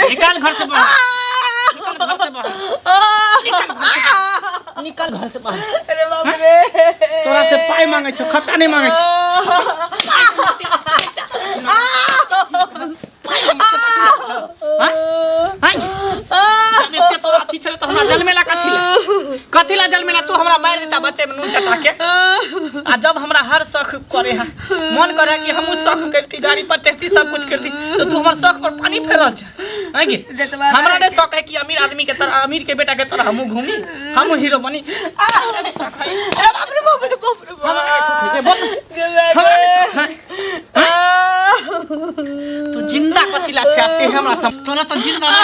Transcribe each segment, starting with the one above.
निकाल घर से बाहर, निकल घर से बाहर, निकल घर से बाहर। अरे बाप रे, तोरा से पाई मांगे छौ, खट्टा नहीं मांगे छौ। हाँ? हाँ? जब एते तोरा अथी छलै तऽ हमरा जलमेला कथी ला, कथी ला जलमेला? तू हमरा मारि देता बच्चे में नून चटा के। आ जब हमरा हर शौक करे है, मन करे कि हमहूँ शौक करती, गाड़ी पर चढ़ती, सब कुछ करती, तो तू हमर शौक पर पानी फेर रहल छै। हाँ गे? हमरा नहीं शौक है कि अमीर आदमी के तरह, अमीर के बेटा के तरह हमहूँ घूमी, हमहूँ हीरो बनी। हमरा नहीं शौक है। अरे बाप रे बाप रे बाप रे। हमरा नहीं शौक है, बोल। हमरा नहीं शौक है। तू जिंदा कथी ला छै से हमरा सम तोरा तऽ जिंदा नहीं।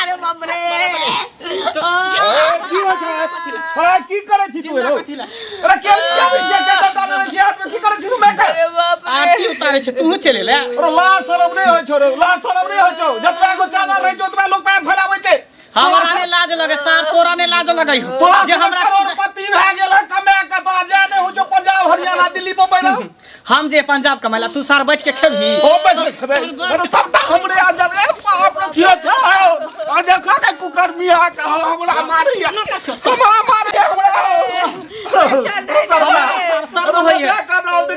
अरे बाप रे। की होइ छै? अरे की करै छी तू? जिंदा रौ कथी ला छै? अरे के की आबै छी? के डंडा लेने छी हाथ में? की करै छी तू मैं? अरे बाप रे। आरती उतारे छै, तू चले ले। अरे लाज शरम नहि होइ छौ रे, लाज शरम नहि होइ छौ। जतबा एगो चादर रहै छौ ओतबा लोक पैर फैलाबै छै। हमरा ने लाज लगे सार, तोरा ने लाज लगै हो। तोरा जे हमरा करोड़पति भए गेल है कमा के, तोरा जाय नहि होइ छौ पंजाब, हरियाणा, दिल्ली, बम्बई रह। हम जे पंजाब कमाइला, तू सार बैठ के खेबही? हो बैठ के खेबै। अरे सबटा हमरे आ जाब। ए बाप रे, की छौ? आ देखो के कुकर्मी आ के हमरा मारी, हमरा मारी हमरा। हमरा सार शर्म होइए।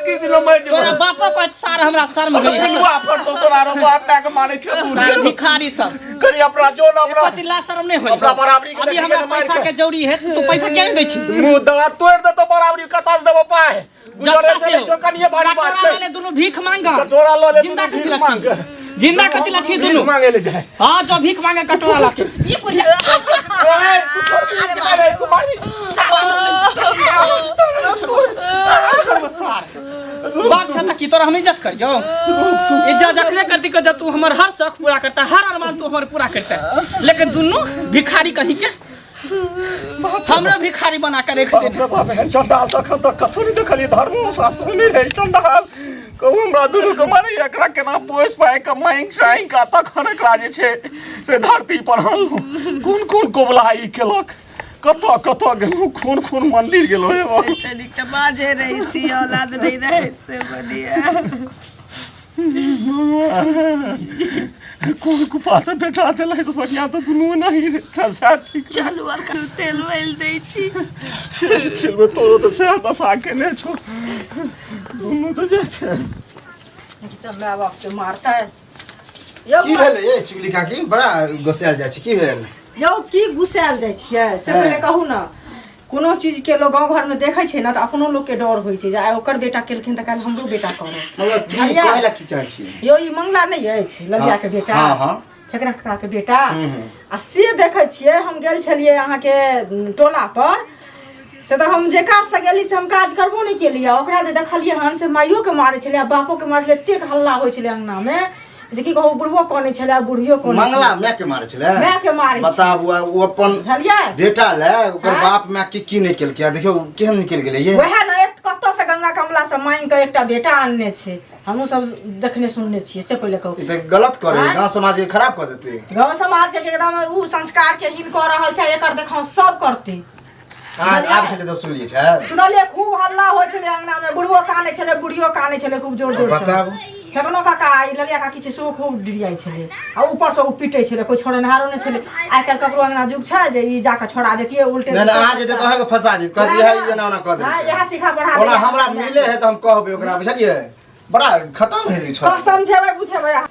की दिनो मरि जेबै। तोरा बापो कहत सार हमरा शर्म होइए। पिलुआ पर तो तोरा रो बाप माय के मारै छै। सार भिखारी सब करी अपना जो ना अपना एको तिल्ला शर्म नहीं होई। अपना बराबरी के अभी देखी हमरा के मारि पैसा के। के जरूरी है, तू पैसा किया नहीं दै छी? मुंह दगा तोड़ देतो, बराबरी कतऽ से देबो पाय? जनता से गुजरे कनिए भारी बात कटोरा छै। लऽ ले दुनू, भीख मांगा। कटोरा लऽ ले जिंदा दुनू कथी ला भीख छी? मांगे। जिंदा कथी ला छी भीख दुनू? मांगे ले जाए। हाँ, जो भीख मांगे कटोरा ला के। ई बुढ़िया। ए, तू छोड़ दे, अरे तू मारी। सार बाप छह तऽ की तोरा हम इज्जत करियौ? इज्जत जखने करती के जब तू हमर हर शौक पूरा करता, हर अरमान तू हमर पूरा करता। लेकिन दुनू भिखारी कहीं के हमरो भिखारी बना के रख बाप देने। रे बाप, एहन चंडाल तखन तक कथो नहि देखलियै। धर्मो शास्त्र नहि रहै चंडाल। कहू, हमरा दुनू के मारे एकरा केना पोसि पाइ के मांगि चाँगि के तखन एकरा जे छै से धरती पर आनलहुँ। कोन कोन कोबला ई केलक, कतऽ कतऽ गेलहुँ, कोन कोन मंदिर गेलहुँ, हे बाबू। ऐसे नीक तऽ बाजे रहिती, औलाद नहीं रहे से बढ़िया। कोन कुपात्र बेटा देला से बढ़िया तऽ दुनू नहीं रहता, सएह ठीक रहै। चलू, अखन तेल वेल दै छी। चलबे तोरो तऽ सएह दशा केने छौ दुनू तऽ जे छै। तऽ माय बाप के मारता है यौ। की भेल ए चुगली काकी? बड़ा गोसायल जाइ छी, की भेल? यौ, की गुस्सायल जाइ छियै से पहिले कहू ने। कोनो चीजके लोक गाँव घरमे देखै छै ने तऽ अपनो लोकके डर होइ छै जे आइ ओकर बेटा केलखिन तऽ काल्हि हमरो बेटा करत। मतलब की? भैया। कहै ला की चाहै छी? यौ, ई मंगला नहि अछि ललिया के बेटा? हाँ हाँ। फेकना काका के बेटा। हम्म, हम्म। आ से देखै छियै, हम गेल छलियै अहाँके टोला पर से तऽ हम जे काजसँ गेली से हम काज करबो नहि केलियै, ओकरा जे देखलियै हन से माइयोके मारै छलै आ बापोके मारै छलै। एतेक हल्ला होइ छलै अङ्गनामे जे की कहू, बुढ़बो कनै छलै आ बुढ़ियो कनै। मंगला माय के मारै छलै? माय के मारै छलै। बताबू, आ ओ अपन बुझलियै बेटा ले ओकर आँय? बाप माय के की नहि केलकै, आ देखियौ केहन निकलि गेलै ये। वएह ने, कतऽ से गंगा कमला से मांगि कऽ एकटा बेटा आनने छै, हमहूँ सब देखने सुनने छियै, से पहिले कहू। ई तऽ गलत करे आँय? गाँव समाज के खराब कऽ देतै। गाँव समाज के एकदम उ संस्कार के हीन कऽ रहल छै एकर। देखाउ सब करतै। अहाँ आब छलै तऽ सुनलियै छै? सुनलियै, खूब हल्ला होइ छलै अंगना मे, बुढ़बो कानै छलै, बुढ़ियो कानै छलै खूब जोर जोर से। बताबू। फेकनो काका आ ई ललिया काकी छै सेहो खूब डिरियाइ छलै आ ऊपर से ओ पिटै छलै, कोइ छोड़ेनहारो नहि छलै। आइ काल्हि ककरो अंगना जुग छै जे ई जाकऽ छोड़ा देतियै उल्टे। नहि नहि, अहाँ जेतै तऽ अहाँके फंसा देत, कहत इएह एना ओना कऽ हँ, देलकै। इएह सिखा पढ़ा ओना दैया। हमरा मिले है तऽ हम कहबै ओकरा, बुझलियै? बड़ा खतम है ई तऽ छोरा। समझेबै बुझेबै अहाँ।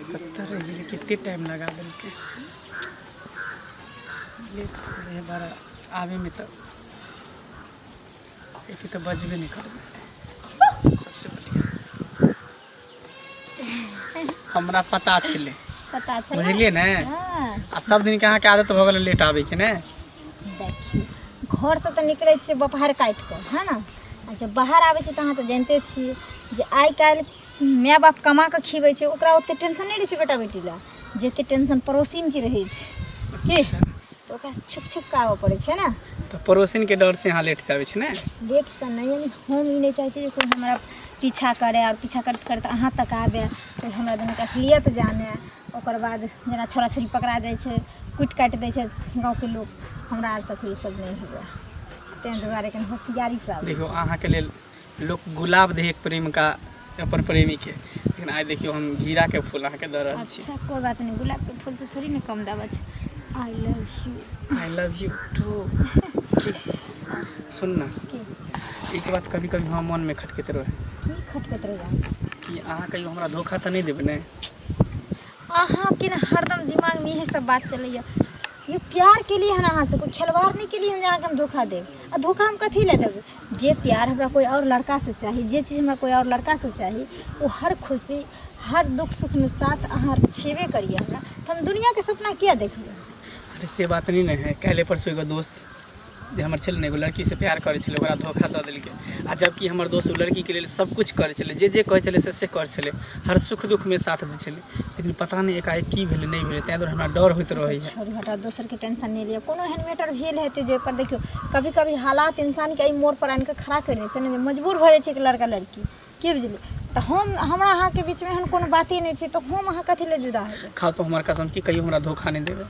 कतऽ रहि गेलै? कते टाइम लगा देलकै, लेट हो गेलै बड़ा आबैमे। तऽ एते तऽ बजबे नहि करबै। सबसे बढ़िया हमरा पता छलै। पता छलै। बुझलियै ने? हँ। आ सब दिनके अहाँके आदत भऽ गेलै लेट आबैके ने? देखियौ, घरसँ तऽ निकलै छियै बपहार काटि कऽ है ने, आ जब बाहर आबै छियै तऽ अहाँ तऽ जानिते छियै जे आइ काल्हि माय बाप कमा कऽ खिबै छै, ओकरा ओते टेंशन नहि रहै छै बेटा बेटी लए जते टेंशन पड़ोसिनके रहै छै की। तऽ ओकरासँ छुप छुप कऽ आबऽ पड़ै छै ने। तऽ पड़ोसिनके डरसँ अहाँ लेटसँ आबै छी ने? लेटसँ नहि, यानी हम ई नहि चाहै छी जे कोइ हमरा पीछा करय आओर पीछा करैत करैत अहाँ तक आबय, कोइ हमरा दुनूके असलियत जानय। ओकर बाद जेना छोड़ा छोड़ी पकड़ा जाइ छै, कुटि काटि दै छै गाँवके लोक, हमरा आर सबके ई सब नहि हुए ताहि दुआरे कनि होशियारीसँ आबै। देखियौ, अहाँके लेल लोक गुलाब दे एक प्रेम का अपन प्रेमीके लेकिन आइ देखियौ हम घीराके फूल अहाँके दऽ रहल छी। अच्छा कोई बात नहीं, गुलाब के फूल से थोड़ी ना कम दावा छै। I love you. I love you too. सुन ना, एक बात कभी कभी हमरा मनमे खटकैत रहै। की खटकैत रहै? कि अहाँ कहियो हमरा धोखा तऽ नहि देबै ने? अहाँके ने हरदम दिमागमे इहे सब बात चलैया। ये प्यार के लिए हन अहाँ से कोई खिलवाड़ नहीं के लिए हन जे अहाँके हम धोखा देब। आ धोखा हम कथी लए देबै? जे प्यार हमरा कोई और लड़का से चाही, जे चीज़ हमरा कोई और लड़का से चाही, वो हर खुशी हर दुख सुख में साथ अहाँ छेबे करिए हमरा, तो हम दुनिया के सपना किया देखबै? अरे से बात नहीं ने है। काल्हि परसों एगो दोस्त जे हमर छलै ने, एगो लड़कीसँ प्यार करै छलै, ओकरा धोखा दऽ देलकै। आ जबकि हमर दोस्त ओ लड़कीके लेल सब किछु करै छलै, जे जे कहै छलै से से करै छलै, हर सुख दुखमे साथ दै छलै, लेकिन पता नहि एकाएक की भेलै नहि भेलै, ताहि दुआरे हमरा डर होइत रहैए। छोड़ू हटाउ, दोसरके टेंशन नहि लिअ। कोनो एहन मैटर भेल हेतै जाहि पर देखियौ कभी कभी हालात इंसानके एहि मोड़ पर आनि कऽ खड़ा करि दै छै ने, जे मजबूर भऽ जाइ छै लड़का लड़की, की बुझलियै? तऽ हम हमरा अहाँके बीचमे एहन कोनो बाते नहि छै, तऽ हम अहाँ कथी लए जुदा हेबै? खाउ तऽ हमर कसम कि कहियो हमरा धोखा नहि देबै।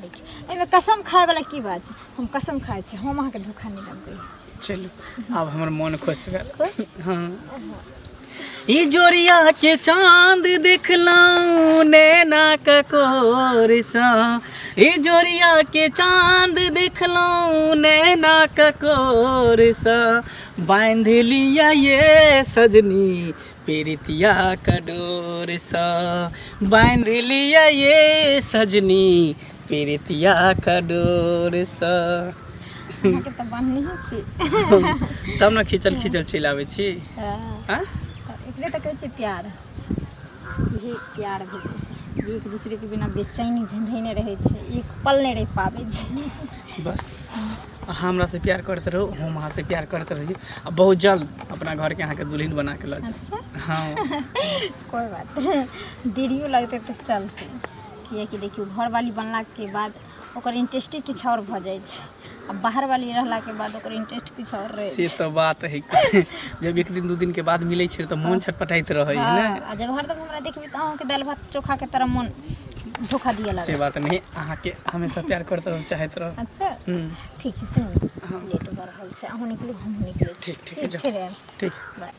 देखियौ एहिमे कसम खायवला की बात छै? हम कसम खाइ छी, हम अहाँके धोखा नहि देबै। चलू आब हमर मन खुश भेल। हाँ, ई जोड़िया के चांद देखलहुँ नैना ककोरसँ, ई जोड़िया के चांद देखलहुँ नैना ककोरसँ, बांधि लिया ये सजनी प्रीतिया का डोरसँ, बांधि लिया ये सजनी प्रीतिया का डोरसँ। अहाँके तऽ बान्हने छी तब ने खींचल खींचल चलि आबै छी। हाँ? तऽ एकरे तऽ कहै छै प्यार। इहे प्यार भेलै जे एक दूसरेके बिना बेचैनी झंझैने रहै छै, एक पल नहि रहि पाबै छै। बस अहाँ हमरासँ प्यार करैत रहू, हम अहाँसँ प्यार करैत रही, आ बहुत जल्द अपना घरके अहाँके दुल्हन बना के लऽ जायब। अच्छा। हाँ। कोइ बात नहि, देरियो लगतै तऽ चलतै, किएकि देखियौ घरवाली बनलाके बाद ओकर इंटरेस्टे किछु आओर भऽ जाइ छै, आ बाहर वाली रहलाके बाद ओकर इंटरेस्ट किछु आओर रहै से छै। तऽ बात है, जब एक दिन दू दिन के बाद मिलै छै तऽ मोन छटपटाइत रहै है ने। हँ, आ जब हरदम हमरा देखबै तऽ अहाँके दालि भात चोखाके तरह मोन धोखा दिअ से लागत। बात नहीं, अहाँके हमेशा प्यार करैत रहब, चाहैत रहब। अच्छा। ठीक छै, सुनू लेट भऽ रहल छै, अहूँ निकलू हमहूँ निकलै छी। ठीक ठीक, जाउ। फेर आयब। ठीक। बाय।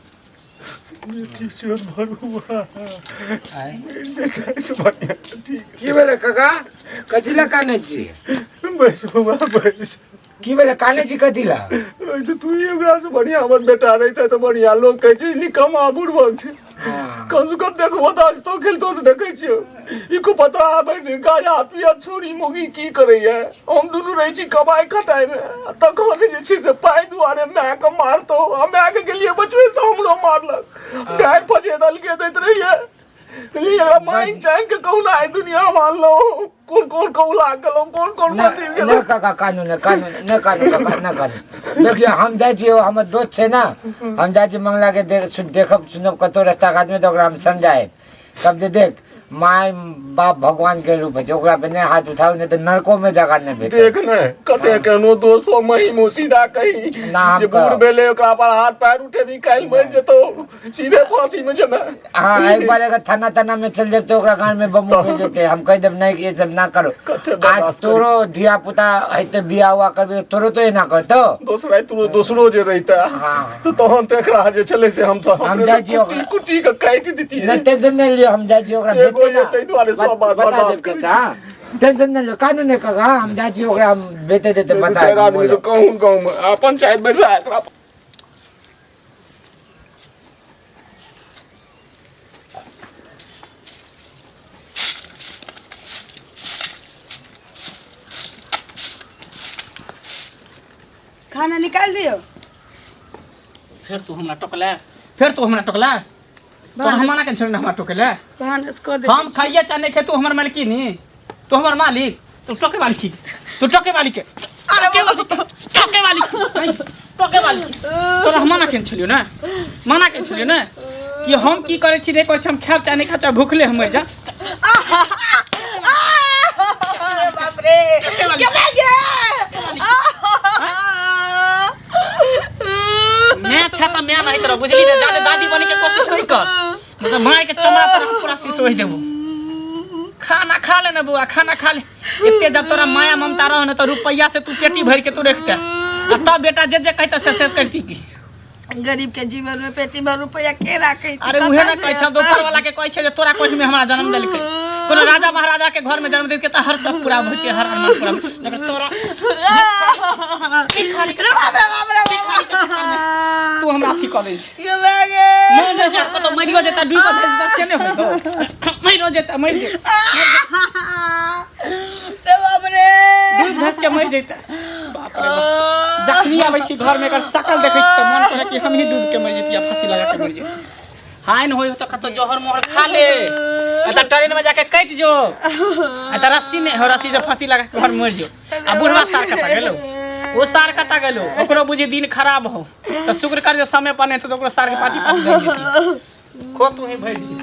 की भेलै काका, कथी लए कानै छी? बैस बौआ बैस। की भेलै, कानै छी कथी लए? रहितै तू ही ओकरा से बढ़िया हमर बेटा रहितै तऽ बढ़िया। लोग कहै छै निकम्मा बुड़बक छै, कम से कम देखबो तऽ हँसतो खेलतो तऽ देखै छियौ। ई कुपतरा भरि दिन गाजा पियत, छोरी मोगी की करैया। हम दुनू रहै छी कमाइ खटाइमे, आ तखन जे छै से पाइ दुआरे मायके मारतौ, आ मायके गेलियै बचबै तऽ हमरो मारलक, गारि फजे दलके दैत रहैया। कहलियै एकरा मांगि चांगि के कहुना आइ दुनिया मानलहुँ, कोन कोन कौला गेलहुँ, कोन कोन मंदिर नहि गेलहुँ। काका कानू नहि, कानू नहि, कानू काका नहि कानू। देखियौ हम जाइ छी, हमर दोस्त छै ने, हम जाइ छी मंगलाके देख देखब सुनब कतहु रस्ता घाटमे तऽ ओकरा हम समझायब तब जे देख माय बाप भगवान के रूप होइ छै, ओकरा पे नहि हाथ उठाउ, नहि तऽ नरकोमे जगह नहि भेटत। देख ने कते केहनो दोस्तो महीमो सीधा कही ना हम जे बूढ़ कहब। भेलै ओकरा पर हाथ पैर उठेबी काल्हि मरि जेतौ, सीधे फांसी में जेबै। हाँ, एक बार अगर थाना ताना में चल जेब तो ओकरा गान में बम हो जेते। हम कह देब नहीं कि ये सब ना करो। कते आज बर्दाश्त करी। तोरो धिया पुता हेते बियाह उआ करबे तोरो तो एना करतो। दोसरा तोरो दोसरो जे रहिता हाँ। तो तहन तऽ एकरा जे छलै से हम तऽ हम जाइ छी कुटी ओकरा। कुटी के काटि दितियै। नहीं टेंशन नहीं लियो, हम जाइ छी ओकरा एगो भेटते ना। ये ताहि दुआरे सब बात बता बर्दाश्त देब करै चाचा, हाँ। टेंशन नहीं लियो, कानून नहीं काका, हम जाइ छी ओकरा हम भेटे देते दू बता चारि आदमी बोलो। के कहूँ गाँव में आ पंचायत बैसा एकरा। खाना निकाल दियो। फेर तू हमरा टोकले, फेर तू हमरा टोकले, तोरा हम मना के छोड़ हमरा टोकले। भानस कऽ दे। हम खाइए चाहे नहीं खाए, तू हमर मालिकी नी, तू हमर मालिक, तू टोके वाली की, तू टोके वाली के, टोके वाली के, टोके वाली के, टोके वाली के। तोरा हम मना केने छलियौ ने, मना केने छलियौ ने कि हम की करै छी नहि करै छी, हम खायब चाहे नहीं खायब, चाहे भूखले हम मरि जा। अरे बाप रे, टोके वाली। के भाग गया? मैं अच्छा तऽ मैं नहीं तरह बुझली ने, जादे दादी बने के कोशिश नहीं कर, मतलब मार के चमड़ा तरह पूरा सिसोहि देबो। खाना खा ले ना बुआ, खाना खा ले। एते जब तोरा माया ममता रह ने तऽ रुपैया से तू पेटी भर के तू रखते, आ तब बेटा जे जे कहते से से करती की। गरीब के जीवन में पेटी भर रुपया के राखे अरे उहे ना कहै छै, दोसर वाला के कहै छै जे तोरा कोख में हमरा जन्म देलकै। कोनो राजा महाराजा के घर में जन्म देलकै तऽ हर सब पूरा भइते, हर अरमान पूरा भइते। लेकिन तोरा तू हमरा अथी कऽ दै छै। ये बागे मरि नहि जा, कतौ मरियो जेता, डूबि कऽ धरि जेता से नहि होइ हौ। मरियो जेता, मरि जेता। रे बाप रे, डूबि धसि के मरि जेता। बाप रे बाप, जखनी आबै छी घरमे एकर शकल देखै छी तऽ मन करे कि हमही डूबि के मरि जैती या फांसी लगा के मरि जैती। हाय न होय तऽ कतौ जहर मोहर खा ले, आ तऽ ट्रेन में जाके कटि जो, आ तऽ रस्सी नहि हो, रस्सी से फांसी लगा के घर मरि जो। आ बुढ़वा सार कतऽ गेलौ? ओ सार कतऽ गेलौ? ओकरो बुझी दिन खराब हो तऽ शुक्र कर जे समय पर नहि हेतौ तऽ ओकरो सार के पाटी पाटी दऽ देती। खो तू ही भरि दिन।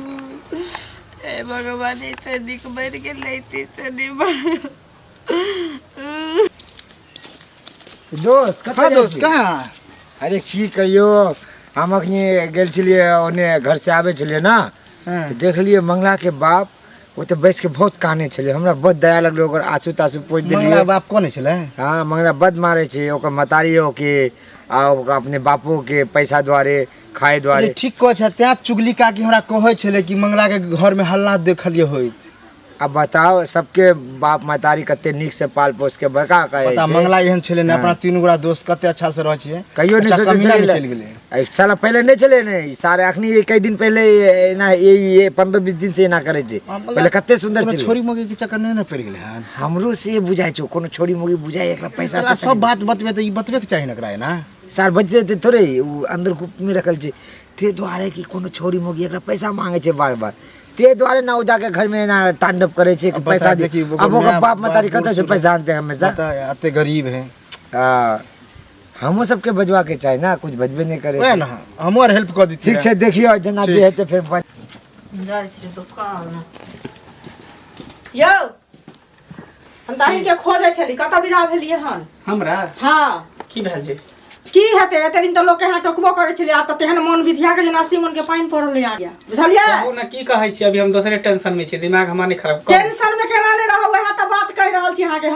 हे भगवान, ई से नीक मरि गेल रहिती से नीक। दोस्त कतऽ हाँ जाइ दोस्त छी? कहाँ? अरे की कहियो, हम अखनी गेल छलियै ओने घर से आबै छलियै ना, तऽ देखलियै मंगला के बाप ओतऽ बैस के बहुत कानै छलै। हमरा बहुत दया लगलै, ओकर आंसू तांसू पोछि मंगला देलियै। बाप कोन छलै? हाँ, मंगला बद मारै छै ओकर मतारियो के आ ओकर अपने बापो के, पैसा दुआरे, खाए दुआरे। अरे ठीक कहै छै, तें चुगली काकी हमरा कहै छलै कि मंगला के घर में हल्ला देखलियै होइत। अब बताओ, सबके बाप महतारी कते नीक से पाल पोस के बड़का करै पता छै। मंगला एहन छलै ने, हाँ। अपना तीन गोरा दोस्त कते अच्छा से रहै छियै, कहियो नहीं अच्छा सोचे कमीना छलै। निकलि गेलै। ऐ साला पहिले नहि छलै ने, ई सारे अखनी ये कई दिन पहिले एना ये 15-20 दिन से एना करै छै। हाँ, पहिले कते सुंदर कोनो छलै। छोरी मोगी के चक्कर नहि ने पड़ि गेलै हन? हमरो से बुझाइ छौ, कोनो छोरी मोगी बुझाइ एकरा पैसा साला तैसा सब नहि। बात बतबे तऽ ई बतबे के चाही ने एकरा एना। सार बच जेतै थोड़े, उ अंदर गुप्त में रखल छै, ते दुआरे कि कोनो छोरी मोगी एकरा पैसा मांगे छै बार बार, ते दुआरे ना ओ जाके घर में ना तांडव करे छै कि अब पैसा बता दे। देखी, ओकर अब ओकर माय बाप महतारी बाप कतऽ से बूढ़ पैसा आनते हमेशा? बता, एते गरीब है। हाँ, हमो सबके बजवा के चाही ना, कुछ बजबे नहीं करे वएह छै। ना, हमहूँ आर हेल्प कऽ दैतियै। ठीक छै, देखियौ जेना जे ठीक। हेतै फेर जाइ छी दुकान। यौ, हम तऽ अहींके खोजै छली, कतऽ विदा भेलियै हन? हमरा? हाँ। की भेल जे? की हेतै, एते दिन तऽ लोक यहाँ टोकबो करै छलै, आब तऽ तेहन मन विधिया के जेना 80 मन के पानि पड़ल यहाँ, बुझलियै? कहू ने की कहै छी, अभी हम दोसरे टेंशन में छी, दिमाग हमर नहि खराब कहू। टेंशन में केना नहि रहब, वएह तऽ बात कहि रहल छी अहाँके।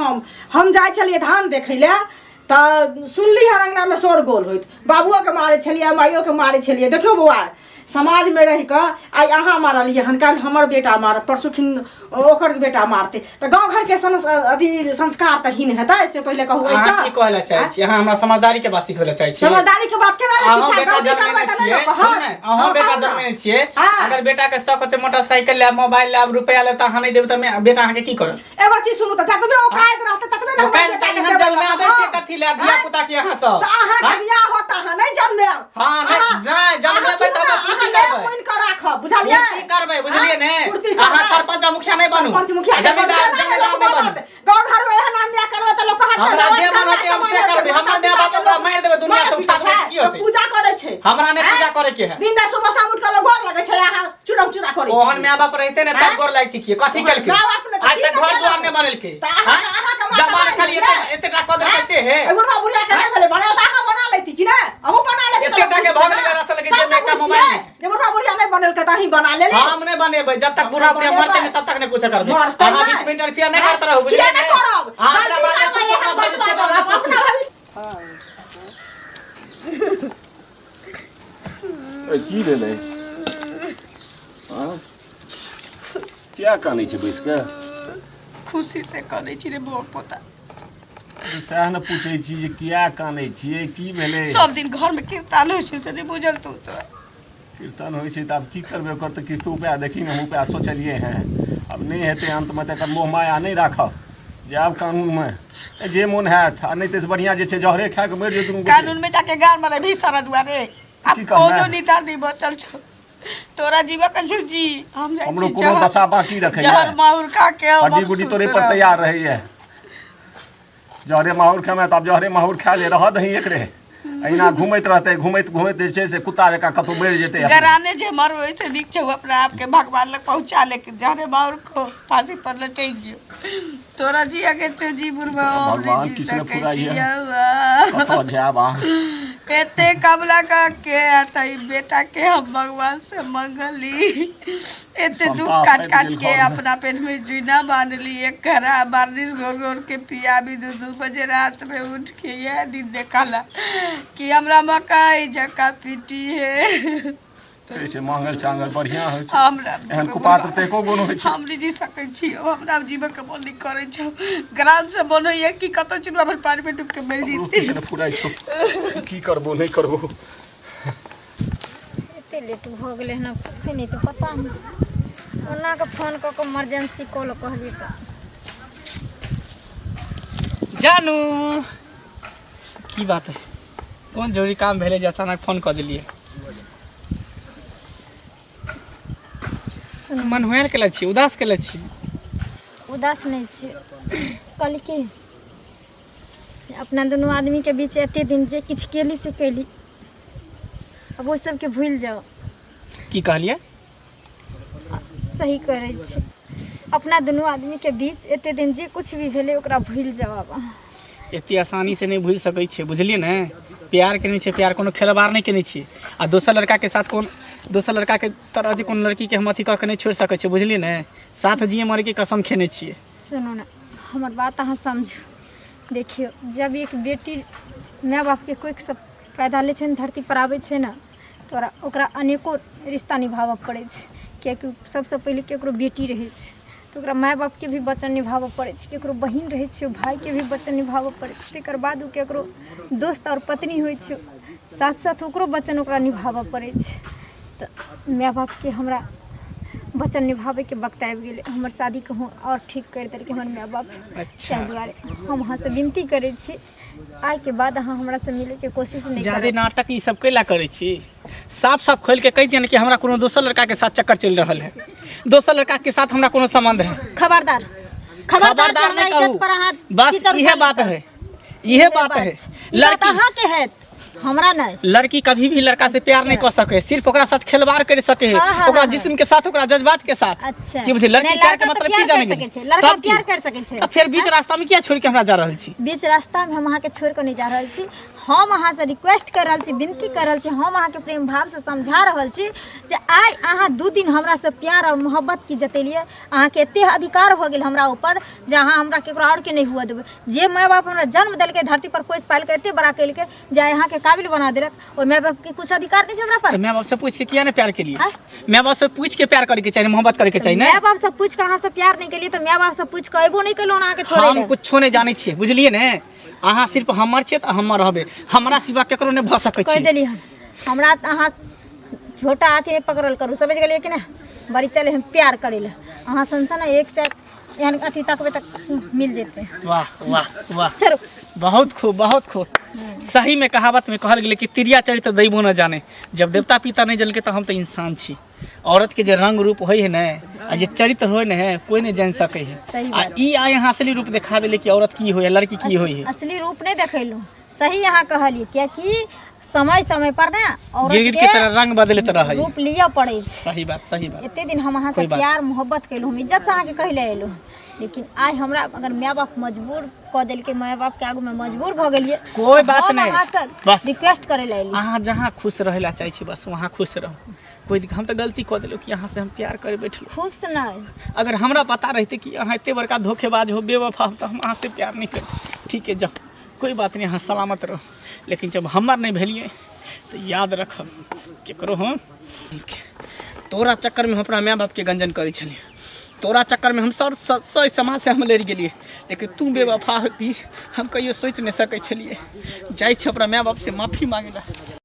हम जाइ छलियै धान देखै लए तऽ सुनली हर अंगना में शोर गोल होइत, बाबुओ के मारै छलियै, माइयो के मारै छलियै। देखियौ बौआ, समाज में रहि कऽ आइ अहाँ मारलियै हन, काल्हि हमर बेटा मारत, परसू खिन ओकर बेटा मारतै, तऽ गाँव घर के अथी संस्कार तऽ हीन हेतै, से पहिले कहू। अहाँ ऐसा की कहै लए चाहै छी? अहाँ हमरा समझदारी के बात सिखबै लए चाहै छी? समझदारी के बात केना नहि अहाँ सिखायब? बेटा गलती जन्मेने करबै तऽ नहि छियै, लोक कहत। सुनू ने, अहाँ हँ, बेटा कहू ने। जन्मेने छियै। हाँ। अगर बेटा के शौक होतै मोटरसाइकिल लेब, मोबाइल लेब, रुपया लेब, तऽ अहाँ नहि देबै तऽ बेटा अहाँके की करत? एगो चीज सुनू तऽ, जतबे औकात रहतै ततबे ने औकात हमर बेटा तऽ के एहन देबै। जन्मे आबै हाँ। छै कथी लए धिया पुता के अहाँ सब? तऽ अहाँके हाँ? बियाह होत, अहाँ नहि जन्मेब। हाँ, नहि, नहि, जन्मेबै तऽ अहाँ हमरा सुनू ने, पूर्ति अहाँ करबै। पानि कऽ राखब, बुझलियै? पूर्ति करबै, बुझलियै ने? हाँ, पूर्ति अहाँ करबै। सरपंच आ मुखिया नहि बनू। सरपंच मुखिया के जमींदार, बनबै, जमींदार लोक नहि बनू। बनत। गाँव घर में एहन अन्याय करबै तऽ लोक कहत हमरा भगवान जे मन करबै, होतै हम से समाज करबै। छै, हमर माय बाप ओकरा मारि देबै, दुनिया से उठा देबै, की होतै? पूजा करै छै। हमरा नहि पूजा करे के है। दिन राति सुबह शाम उठि कऽ लोक गोर लगै छै, अहाँ चूड़म चूड़ा करै छी। ओहन माय बाप रहिते ने तब आँय? गोर लगती की? कथी केलकै? माय बाप ने तऽ आज की तक ने घर दुआर केलक? नहि बनेलकै। तऽ अहाँ आँय? अहाँ कमा जमा कऽ रखलियै बनेलियै? एते टा कऽ देलकै से हे? एहि बुढ़वा बुढ़िया के नहि भेलै बनायल तऽ अहाँ बना लैती कि नहि? अहूँ बना लेती एते टा के भऽ गेलै रसल के जेब में एकटा मोबाइल नहि। जे बुढ़वा बुढ़िया नहि बनेलकै तऽ अहीं बना लेली। हम नहि बनेबै, जब तक बूढ़ा बुढ़िया मरते नहि तब तक नहि कुछ करबै। मरतै अहाँ नहि। बीच में इंटरफियर नहि करते रहू, किया बुझलियै नहि ने? करब? अहाँ अपना गलती बारे करबै, सोचू, अपना एहन भविष्य के बात बारे में अपना सोचू। भविष्य ए, की भेलै? आँ? किया कानै छै बैस के? खुशी से करै छी रे बौआ पोता। सएह ने पूछै छी जे किया कानै छियै, की भेलै? सब दिन घर में कीर्तन होइ छै से नहि बुझल तू तो? कीर्तन होइ छै तऽ आब की करबै ओकर तऽ किछु तऽ उपाय देखी ने। हम उपाय सोचलियै हेँ, आब नहि हेतै अन्तमे तऽ एकर मोह माया नहि राखब, जायब कानूनमे जे मोन हैत, आ नहि ताहिसँ बढ़िआँ जे छै जहरे खाए कऽ मरि जेतै दुनू गोटे। कानून में जाके गाल मारे भी सारा दुआरे आब की कहबै? कोनो निदान नहीं बचल छौ तोरा। जीवक छौ जी, हम जाइ हमरो छी कोनो जहर- दशा बाकी रखैए जहर माहुर खा के हम हड्डी अब गुड्डी सुत तोरे पर रहब। तैयार रहैए। जहरे माहुर खेमे तऽ आब जहरे माहुर खा ले, रहऽ दही एकरे, अहिना घुमैत रहतै, घुमैत घुमैत जे छै से कुत्ता जकाँ कतहु मरि जेतै अपने। गराने जे मरबै से नीक छौ, अपना आपके भगवान लग पहुँचा ले, जहरे माहुर खो, फांसी पर लटकि जो। तोरा जिया के छौ जी बुढ़बा हम भगवान नहि जी किछु नहि सकै फुराइए। छी कतऽ जायब अहाँ एते कमला का के आता ई बेटा के हम भगवान से मंगली एते दुख संताप काट आबि काट गेल के घरमे। अपना पेट में जुना बांधली एक घड़ा बार्निश घोर घोर के पियाबी दू दू बजे रात में उठ के यह दिन देखला कि हमरा मकई जका पीटी है कहै छै मांगल चांगल बढ़िआँ होइ छै हमरा एहन कुपात्र तऽ एको गो नहि होइ छै हम नहि जी सकै छी हमरा जीवक के मन नहि करै छै ग्राम से मन होइए कि कतौ चुनवा भर पानि में डूब के मरि हमरो जेती किछु नहि फुराइ छौ की करबो नहि करबो एते लेट भऽ गेलै हन आब कखन एतै पता नहि ओना कऽ फोन कऽ कऽ इमरजेंसी कॉल कहलियै तऽ जानू की बात है कोन जरूरी काम भेलै जे अचानक फोन कऽ देलियै मन हुएल केले छी उदास केले छी उदास नहि छी कहली कि अपना दुनू आदमीके बीच एते दिन जे किछु केली से केली आब ओहि सबके भूलि जाउ की कहलियै सही करै छी अपना दुनू आदमीके बीच एते दिन जे किछु भी भेलै ओकरा भूलि जाउ आब अहाँ एते आसानी से नहि भूलि सकै छियै बुझलियै ने प्यार केने छियै प्यार कोनो खेलबाड़ नहि केने छियै आ दोसर लड़काके साथ कोन दोसर लड़काके तरह जे कोनो लड़कीके हम अथी कऽ के नहि छोड़ि सकै छियै बुझलियै ने साथ जिए मरैके कसम खेने छियै सुनू ने हमर बात अहाँ समझू देखियौ जब एक बेटी माय बापके कोखिसँ पैदा लै छै ने धरती पर आबै छै ने तऽ ओकरा ओकरा अनेको रिश्ता निभाबऽ पड़ै छै किएकि सबसँ पहिले ककरो बेटी रहै छै तऽ ओकरा माय बापके भी वचन निभाबऽ पड़ै छै ककरो बहिन रहै छै भायके भी वचन निभाबऽ पड़ै छै तकर बाद ओ ककरो दोस्त आओर पत्नी होइ छै साथ साथ ओकरो वचन ओकरा निभाबऽ पड़ै छै तऽ माय बापके हमरा वचन निभाबैके वक्त आबि गेलै हमर शादी कहूँ आओर ठीक करि देलकै हमर माय बाप अच्छा ताहि दुआरे हम अहाँसँ विनती करै छी आइके बाद अहाँ हमरासँ मिलैके कोशिश नहि ज्यादे करब नाटक ई सब कैला करै छी साफ साफ खोलि के कहि दिअ ने कि हमरा कोनो दोसर लड़का के साथ चक्कर चलि रहल है दोसर लड़का के साथ हमरा कोनो संबंध है खबरदार खबरदार जे खबरदार हमरा नहि इज्जत कहू पर अहाँ बस कीचड़ इहे उछाली बात तऽ। है इहे बात है छै। ई बात लड़की अहाँके हैत हमरा नहि लड़की कभी भी लड़का से प्यार नहीं कर सके सिर्फ ओकरा साथ खिलवाड़ कर सके है हाँ, हाँ, ओकरा हाँ, जिस्म के साथ ओकरा जज्बात के साथ अच्छा की बुझे लड़की नहि, प्यार के लड़का तऽ मतलब की प्यार जाने कर गेली सकै छै लड़का तब की? प्यार कर सकै छै तऽ फेर बीच रास्ता में किया छोड़ के हमरा जा रहल छी बीच रास्तामे हम अहाँके छोड़ि कऽ नहि जा रहल छी हम अहाँसँ रिक्वेस्ट कर रहल छी विनती कर रहल छी हम अहाँके प्रेम भावसँ समझा रहल छी जे आइ अहाँ दू दिन हमरासँ प्यार आओर मोहब्बत की जतेलियै अहाँके एते अधिकार भऽ गेल हमरा ऊपर जे अहाँ हमरा केकरो आओरके नहि हुअ देबै जे माय बाप हमरा जन्म देलकै धरती पर पोसि पालि कऽ एते बड़ा केलकै जे आइ अहाँके काबिल बना देलक ओहि माय बापके किछु अधिकार नहि छै हमरा पर तऽ माय बाप से पूछ के किया नहि प्यार केलियै आँय? माय बाप से पूछ के प्यार करके चाही मोहब्बत करके चाही माय ने बाप से पूछि कऽ अहाँसँ प्यार नहि केलियै तऽ माय बाप से पूछि कऽ अयबो नहि केलहुँ अहाँके छोड़ै हम लए कुछो नहि जानै छियै बुझलियै ने अहाँ सिर्फ हमर छियै तऽ हमर रहबै हमरा सिवा केकरो नहि भऽ सकै कहि छै देली हन हमरा तऽ अहाँ छोटा हाथी नहि पकड़ल करू समझि गेलियै कि नहि बड़ी चले हम प्यार करै लए अहाँ सन सन एक से एहन अथी तकबै तऽ मिल जेतै वाह वाह वाह छोड़ू बहुत खूब बहुत खूब सही में कहावत में कहल गेलै कि तिरिया चरित्र दैबो न जाने जब देवता पिता नहि जनलकै तऽ हम तऽ इंसान छी औरत के जे रंग रूप होइ है ने आ जे चरित्र होइ ने है कोई नहीं जान सकै है सही आ ई आइ अहाँ असली रूप देखा देले कि औरत की होइ है लड़की की होइ है असली रूप नहि देखेलहुँ सही अहाँ कहलियै कियाकि समय समय पर ने औरत गिरगिट के तरह रंग बदलैत रहै रूप लिअ पड़ै छै सही बात सही बात एते दिन हम अहाँसँ कोई बात प्यार मोहब्बत केलहुँ हम इज्जतसँ अहाँके कहै लए एलहुँ लेकिन आइ हमरा अगर माय बाप मजबूर कऽ देलकै माय बापके आगूमे मजबूर भऽ गेलियै कोई बात हम नहीं अहाँसँ बस रिक्वेस्ट करै लए एलियै अहाँ जहाँ खुश रहै लए चाहै छी बस वहाँ खुश रहू कोई दिक्कत हम तऽ गलती कऽ देलहुँ कि अहाँसँ हम प्यार करे बैठलहुँ खुश नहि अगर हमरा पता रहितै कि अहाँ एते बड़का धोखेबाज हो बेवफा हो तऽ हम अहाँसँ प्यार नहि करब ठीक है जाओ कोई बात नहीं अहाँ सलामत रहू लेकिन जब हमर नहि भेलियै तऽ याद रखब केकरो हम तोरा चक्करमे हम अपना माय बापके गंजन करै छलियै तोरा चक्करमे हम सब सब समाजसँ हम लड़ि गेलियै लेकिन तू बेवफा होती हम कहियो सोचि नहि सकै छलियै जाइ छी अपना माय बापसँ माफी मांगे लए।